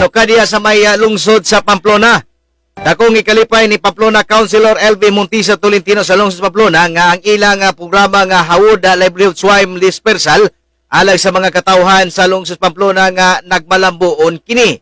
Nganong diya sa may lungsod sa Pamplona. Dakong ikalipay ni Pamplona Councilor LV Montisa Tolentino sa lungsod sa Pamplona nga ang ilang programa nga Hawod Livelihood Swine Dispersal alang sa mga katawhan sa lungsod sa Pamplona nga nagmalambuon kini.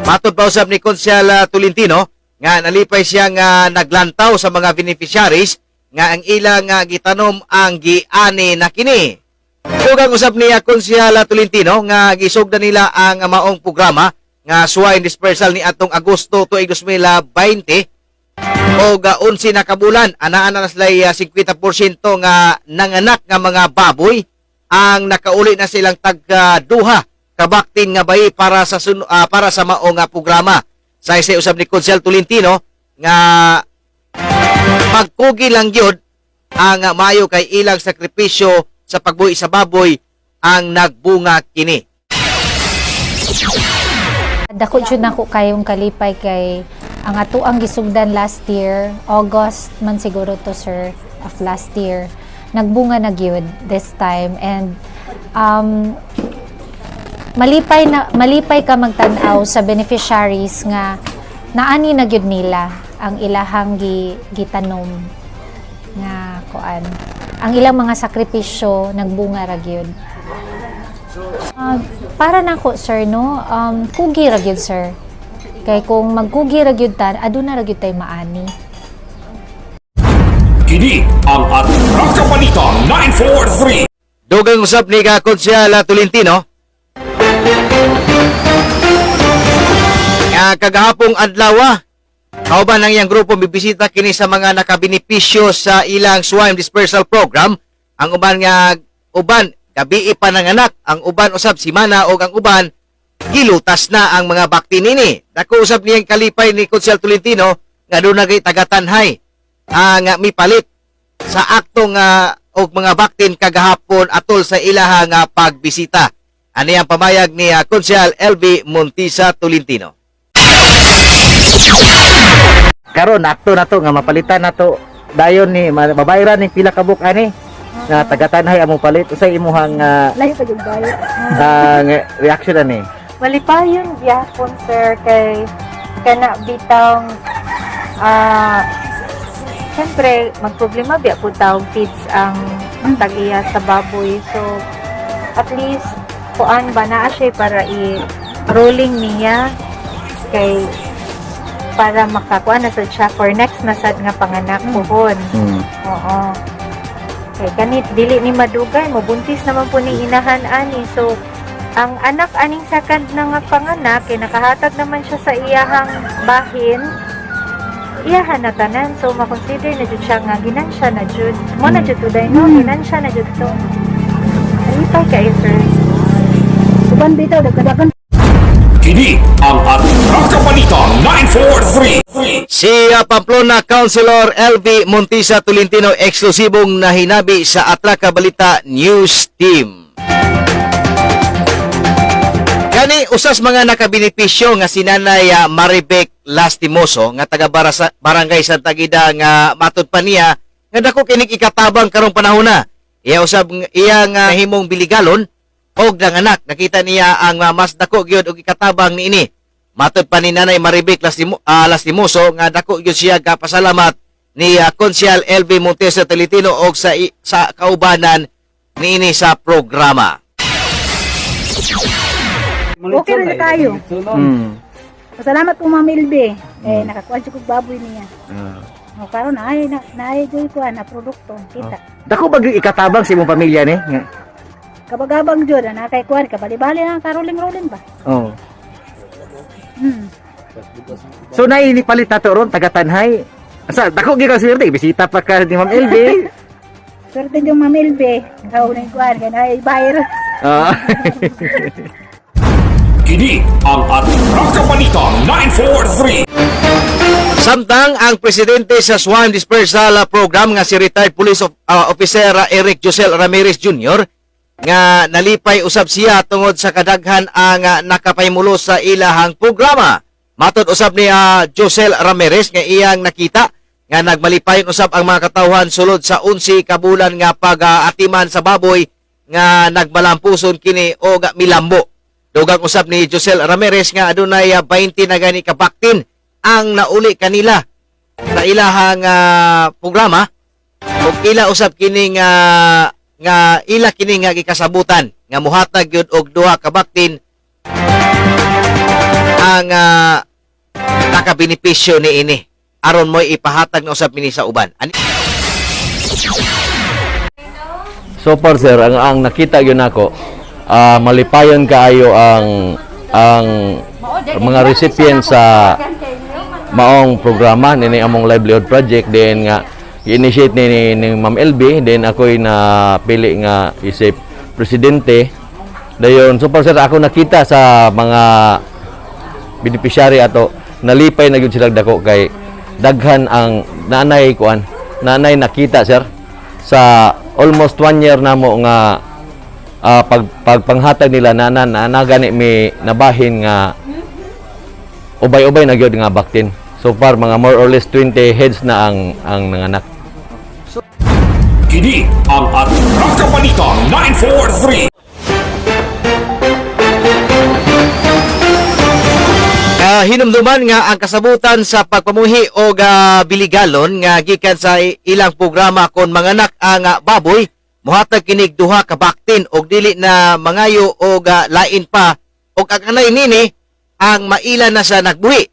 Matod pa usab ni Konsyal Tolentino nga nalipay siya nga naglantaw sa mga beneficiaries nga ang ilang gitanom ang giani na kini. Dugang usab niya Konsyal Tolentino nga gisugdan nila ang maong programa nga swine dispersal ni atong Agosto tuig 2020 og 11 na kabulan anaa na sila 50% nga nanganak nga mga baboy ang nakauli na silang tag duha kabaktin nga bayi para sa mao nga programa. Sa isa usab ni Konsel Tolentino nga pagkugi lang gyud ang maayo kay ilang sakripisyo sa pagbuhi sa baboy ang nagbunga kini. Dako jud nako kayong kalipay kay ang atoang gisugdan last year, August man siguro to, sir, of last year. Nagbunga na gyud this time and malipay na malipay ka magtan-aw sa beneficiaries nga naani na gyud nila ang ilahang gitanom nga kuan, ang ilang mga sakripisyo nagbunga ra gyud. Para nako, sir, no, kugi ra gyud, sir, kay kung magkugi ra gyud ta, aduna ra gyud tay maani. Kini ang Atraka Balita 943. Dugang usab ni ka Konsyal Tolentino nga kagahapong adlaw, kauban ang iyang grupo mibisita kini sa mga nakabenepisyo sa ilang swine dispersal program. Ang uban nga uban gabi pa nanganak, ang uban usab simana og ang uban gilutas na ang mga bakti nini. Dako usab niyang kalipay ni Konsyal Tolentino nga doon na tagatanhay ang mipalit sa akto nga og mga baktin kagahapon atol sa ilaha nga pagbisita. Ani ang pamayag ni Konsyal LV Montisa Tolentino. Karon akto na to nga mapalitan na to dayon ni mabayran ni pila ka buok ani nga tagatanhay among palit. Usay imuhang Lahi pa jud bayad. Reaction ani? Malipayon gyapon, sir, kay kana bitang siyempre magproblema biya pud taong feeds ang tag-iya sa baboy, so at least kuan ba naa siya para i rolling niya kay para makakuan na sad siya for next na sad nga panganak puhon. Oo. Kay kanit dili ni madugay, mobuntis naman po ni inahan ani. So ang anak aning second na nga panganak kay nakahatag naman siya sa iyahang bahin. Iyahan na tanan. So makonsider na jud siya nga ginansya na jud. Mo na jud to day, no, ginansya na jud to. Alipay kayo, sir. Uban bitaw dagkadakan. Kini ang Atraka Balita 943. Si Pamplona Councilor LV Montisa Tolentino, eksklusibong nahinabi sa Atraka Balita News Team. Gani usas mga nakabenepisyo nga si Nanay Maribek Lastimoso nga taga Barangay Santa Gida nga matud pa niya nga dako kinig ikatabang karong panahon na. Iya usab iya nga himong biligalon og nanganak. Nakita niya ang mas dako gyud og ikatabang niini. Matod pa ni Nanay Maribek Lastimoso nga dako gyud siya kapasalamat ni Konsyal LV Montesa Tolentino og sa kaubanan niini sa programa. Okay na tayo. Pasalamat po, Ma'am Ilbe. Eh, nakakuha siya kog baboy niya. O, karon ay na naay joy ko na produkto kita. Dako ba gyud ikatabang sa imong pamilya ni? Kabagabang jud na kay kuan kabali-bali na karoling-rolling ba. Oh. So nay ni palit nato ron tagatanhay. Asa dako gyud ka swerte, bisita pa ka ni Ma'am LB. Swerte yung Ma'am Ilbe. Aw na kuan kay naay bayar. Kini ang Atraka Balita 943. Samtang ang presidente sa Swine Dispersal Program nga si retired police officer Eric Josel Ramirez Jr. nga nalipay usab siya tungod sa kadaghan ang nakapahimulo sa ilahang programa. Matod usab ni Josel Ramirez nga iyang nakita nga nagmalipayon usab ang mga katawhan sulod sa 11 ka bulan nga pag-atiman sa baboy nga nagmalampuson kini og milambo. Dugang usab ni Josel Ramirez nga adunay 20 na gani ka baktin ang nauli kanila sa ilahang programa ug ila usab kining nga ila kini nga gikasabutan nga muhatag gyud og duha ka baktin ang nakabenepisyo niini aron mo'y ipahatag na usab mini sa uban. Ani So far, sir, ang nakita gyud nako, malipayon kaayo ang mga recipient sa maong programa nini, among livelihood project din nga i-initiate ni Ma'am LB, then ako'y napili nga isip presidente. Dayon, so far, sir, ako nakita sa mga beneficiary ato, nalipay na gyud sila dako kay daghan ang nanay kuan, nanay nakita, sir, sa almost one year namo nga pagpanghatag nila, nana na gani mi nabahin nga ubay-ubay na gyud nga baktin. So far, mga more or less 20 heads na ang nanganak. Kini ang Atraka Balita 943. Hinumduman nga ang kasabutan sa pagpamuhi og biligalon nga gikan sa ilang programa kon manganak ang baboy, muhatag kinig duha ka baktin og dili na mangayo og lain pa, og ang anay nini ang maila na sa nagbuhi.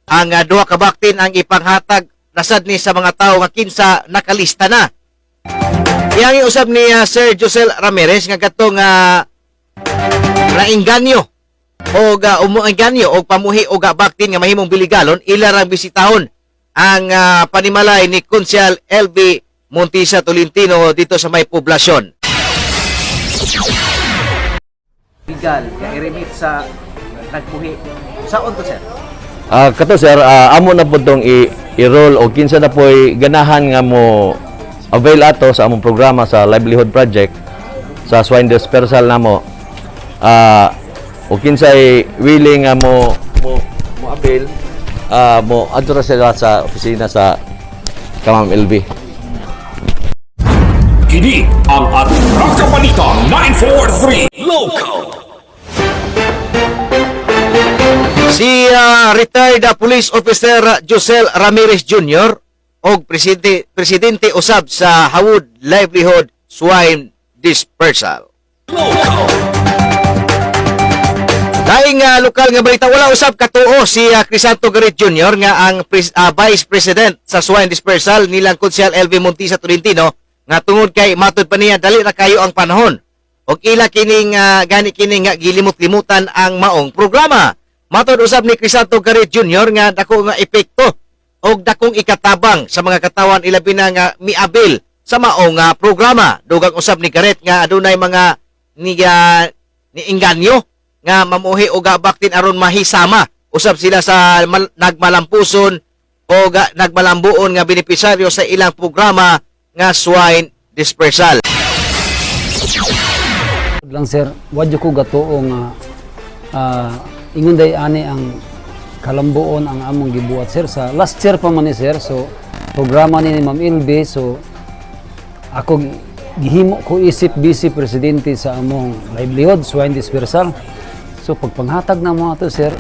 Ang duha ka baktin ang ipanghatag nasad ni sa mga tawo nga kinsa nakalista na. Iyang usab ni Sir Josel Ramirez nga katong nainganyo og umuinganyo og pamuhi og baktin nga mahimong biligalon, ila rang bisitahon ang panimalay ni Konsyal LB Montisa Tolentino dito sa may poblasyon. Bigal nga i-remit sa nagbuhi. Saon to, sir? Kato, sir, amo na po tong i-roll o kinsa na po'y ganahan nga mo avail ato sa among programa sa livelihood project sa swine dispersal namo. O kinsay willing nga mo avail, mo adto ra sila sa opisina sa Kamam LB. Kini ang Atraka Balita 943 Local. Si retired police officer Josel Ramirez Jr. og presidente usab sa Hawud Livelihood Swine Dispersal. Daing lokal nga balita, wala usab katuo si Crisanto Garit Jr. nga ang Vice President sa Swine Dispersal nilang Konsyal LV Montisa Tolentino nga tungod kay matud pa niya dali ra kayo ang panahon og ila kining gani kining nga gilimot-limutan ang maong programa. Matud usab ni Crisanto Garit Jr. nga dako nga epekto og dakong ikatabang sa mga katawan, ilabi na nga miabil sa maong programa. Dugang usab ni Garet nga adunay mga niinganyo nga mamuhi og baktin aron mahisama usab sila sa nagmalampuson o nagmalambuon nga benepisaryo sa ilang programa nga swine dispersal. Lang, sir, wadyo ko gatuo nga ingon day ani ang kalambuon ang among gibuhat, sir, sa last year pa man ni, sir. So programa ni Ma'am Ilbe, so ako gihimo ko isip vice presidente sa among livelihood swine dispersal. So pagpanghatag na mo ato, sir,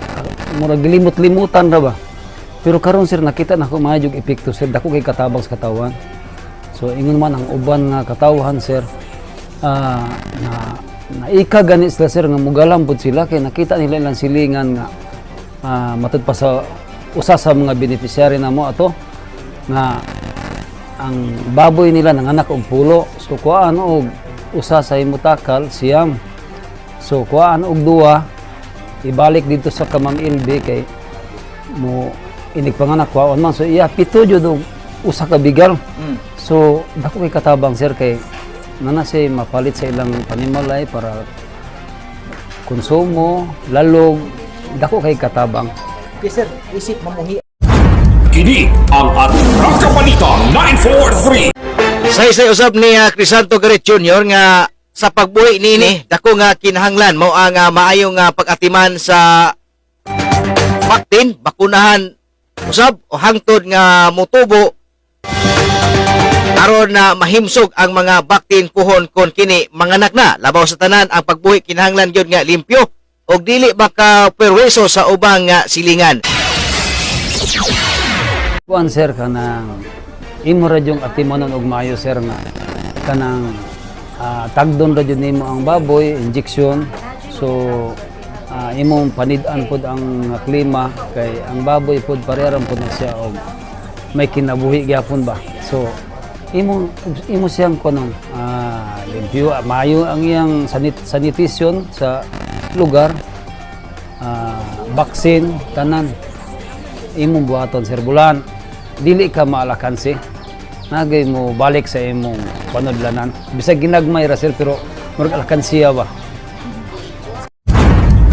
murag gilimot-limutan ra ba, pero karon, sir, nakita na ko maayo epekto, sir, dako kay katabang sa katawan. So ingon man ang uban nga katawhan, sir, na naika gani sila, sir, nga mugalam pud sila kay nakita nila ilang silingan nga matud pa sa usa sa mga beneficiary namo ato nga ang baboy nila nanganak og pulo. So kuhaan og usa sa imutakal siyam, so kuhaan og duha, ibalik dito sa Kamam Ilbe kay mo inig panganak kuhaan man, so iya pito jud og usa ka bigal. So dako kay katabang, sir, kay nana siya mapalit sa ilang panimalay para konsumo, lalog, dako kay katabang. Okay, sir, isip mamuhi Kini ang Atraka Balita 943. Saysay usab ni Crisanto Garit Jr. nga sa pagbuhi nini dako nga kinahanglan mao ang maayong pag-atiman sa baktin, bakunahan usab o hangtod nga motubo aron na mahimsog ang mga baktin puhon kon kini manganak na. Labaw sa tanan, ang pagbuhi kinahanglan gyud nga limpyo. og dili makaperweso sa ubang silingan. Kuan, sir, kanang imo ra yung atimanon og maayo, sir, nga kanang tagdon ra jud nimo ang baboy, injection. So imong panid-an pod ang klima kay ang baboy pod pareha pod na siya og may kinabuhi gyapon ba. So imo imo siyang kunon limpyo, maayo ang iyang sanitation sa lugar, vaccine tanan imong buhaton, sir. Bulan dili ka maalakansi, nagay mo balik sa imong panudlanan bisag ginagmay ra, sir, pero murag alkansiya ba.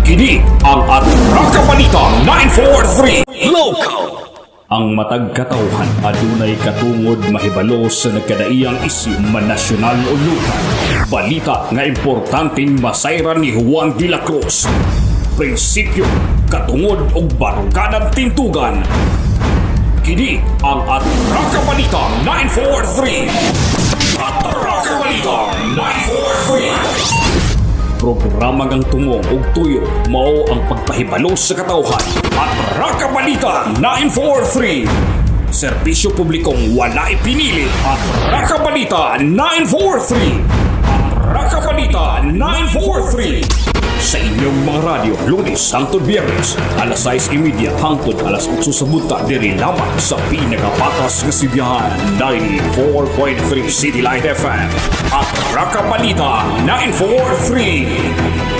Kini ang Atraka Balita 943 Local. Ang matag katawhan adunay katungod mahibalo sa nagkadaiyang isyu man nasyonal o lokal. Balita nga importanteng masayran ni Juan de la Cruz. Prinsipyo, katungod og baruganan tintugan. Kini ang Atraka Balita 943. Atraka Balita 943. Programa ngang tungong ug tuyo mao ang pagpahibalo sa katawhan. Atraka Balita 943. Serbisyo publikong walay pinili. Atraka Balita 943. Atraka Balita 943. Sa inyong mga radyo, Lunes hangtod Biyernes, alas 6:30 hangtod alas 8 sa buntag, diri lamang sa pinakapatas nga sidyahan, 94.3 City Light FM. Atraka Balita 943.